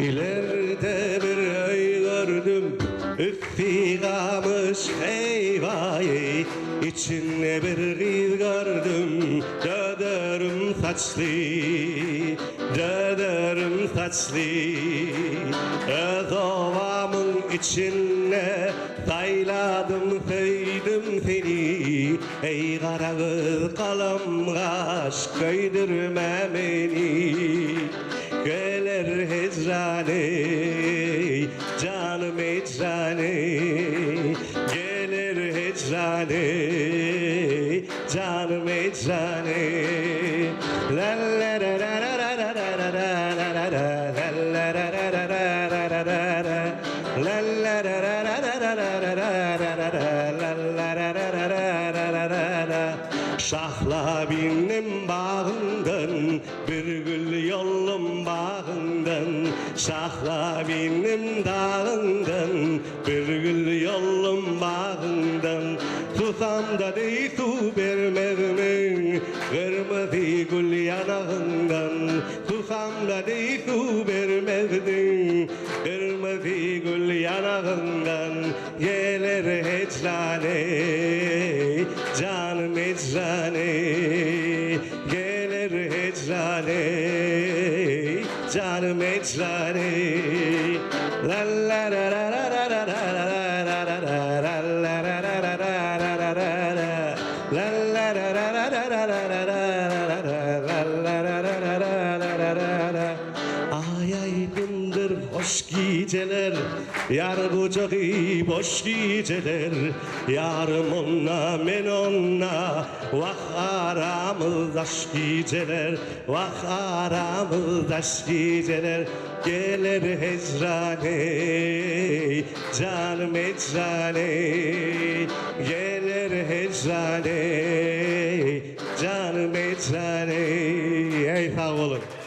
Ileride bir öý gördüm, üsti gamyş, eýwaý, Içinde bir gyz gördüm, döderim saçly, döderim saçly. Öz obamyň içinde saýladym, söýdüm seni, Eý gara gyz, galam gaş, köýdürme meni. Geler hijran eý, janym hijran eý, Geler hijran eý, janym hijran eý. Şahla bindim bagyňdan, Bir gül ýoldum bagyňdan, Şahla bindim dagyňdan, Bir gül ýoldum bagyňdan. Susamda deý suw bermezmiň, Gyrmyzy gül ýanagyňdan. Susamda deý suw bermezdiň, Gyrmyzy gül ýanagyňdan. Geler hijran eý, janym hijran eý, Geler hijran eý, janym hijran eý. Aý aýdymdyr hoş gijeler, Ýar gujagy boş gijeler. Ýarym onda, men onda, Wah aramyz daş gijeler, Wah aramyz daş gijeler. Geler hijran eý, janym hijran eý, Geler hijran eý, janym hijran eý. Eý sag boluň.